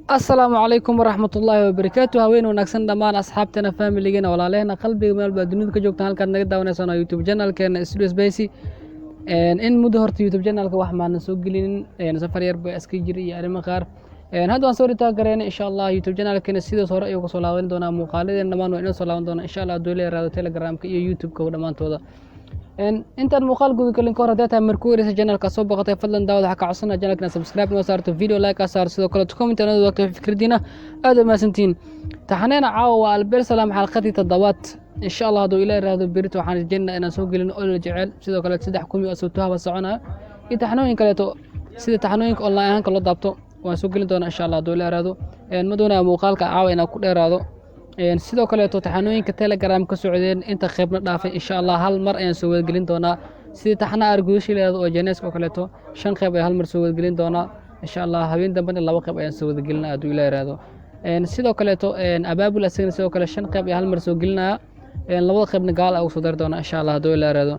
Asalaamu calaykum waraxmatullaahi wabarakaatu. Haween wanaagsan dhammaan asxaabteena, familigeena, walaalaheena qalbiga, meel baa dunida ka joogtaan, halkaad naga daawanaysaan waa YouTube channelkeena Studio Space. In muddo horta YouTube channelka wax maanan soo gelinin, safar yar baa iska jira iyo arrimo qaar. Hadda waan soo ritaa gareena. Insha Allah YouTube channelkeena sidaas hore ayuu kusoo laaban doonaa. Muuqaaladeen dhammaan waa inoo soo laaban doonaa, insha Allah, hadduu la yaraado Telegramka iyo YouTube-ka dhammaantooda. Intaan muuqaal guda gelin ka hor, haddii tahay markuu wareysa channelka soo boqotay, fadlan daawad waxaa ka codsanaa channelka inaad subscribe noo saarto, video like aa saarto, sidoo kale comment anada wagto fikradiina. Aad u mahadsantihiin. Taxaneena caawa waa Albeer Salaam, xalqadii toddobaad. Insha Allah hadduu Ilaah yiraahdo, berito waxaan rajeynaa inaan soo gelino Olol Jecel, sidoo kale saddex kumi oo sawtuhaba soconaya iyo taxanooyin kaleeto, sida taxanooyinka online ahaanka loo daabto, waan soo gelin doonaa, insha Allah, hadduu Ilaah yiraahdo. Ma doonaya muuqaalka caawa inaan ku dheeraado. Sidoo kaleeto taxanooyinka Telegram ka socdeen inta qaybna dhaafay, insha Allah hal mar ayaan soo wadgelin doonaa, sidii taxanaha argudasha leedo oo jeneska oo kaleeto, shan qayb ayaan hal mar soo wadgelin doonaa, insha Allah. Habeen dambena laba qayb ayaan soo wadagelinaa, hadduu Ilaah yiraahdo. Sidoo kaleeto Abaabul asagana sidoo kale shan qayb ayaan hal mar soo gelinaya, labada qaybna gaal ugu soo dari doonaa, insha Allah, hadduu Ilaah yiraahdo.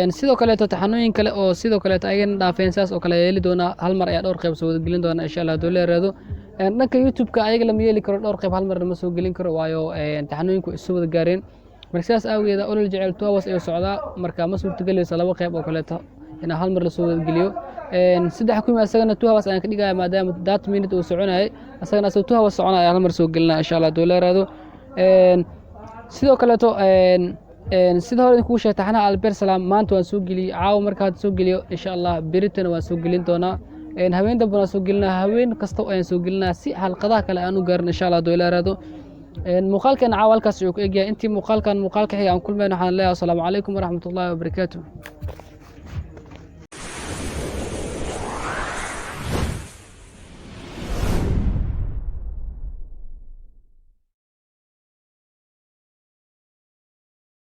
Sidoo kaleeto taxanooyin kale oo sidoo kaleeto ayagana dhaafeen, saas oo kale yeeli doonaa, hal mar ayaa dhowr qayb soo wadagelin doonaa, insha Allah, hadduu Ilaah yiraahdo. Dhanka YouTube-ka ayaga lama yeeli karo, dhowr qayb hal mar lama soo gelin karo, waayo taxanooyinku isu wada gaareen. Marka sidaas awgeeda Olol Jecel 2 hours ayuu socdaa, marka ma suurtagelayso laba qayb oo kaleeto inaa hal mar lasoo wadageliyo. Saddex kumi asagana 2 hours ayaan ka dhigaya, maadaama 30 minute uu soconayay, asagana asagoo 2 hours soconaya ayaan hal mar soo gelinaya, insha Allah, hadduu la yiraahdo. Sidoo kaleeto, sida hore idinkugu sheegay, taxanaha Albeer Salaam maanta waan soo geliyey. Caawa marka hadda soo geliyo, insha Allah beritana waan soo gelin doonaa, habeen dambe waan soo gelinaa, habeen kasta ayaan soo gelinaa si xalqadaha kale aan u gaarin, insha Allah, hadduu ila yiraahdo. Muuqaalkan caawa halkaas ayuu ku egyahay. Intii muuqaalkan muuqaalka xiga aan kulmayno, waxaan leeyahay asalaamu calaykum waraxmatullaahi wabarakaatu.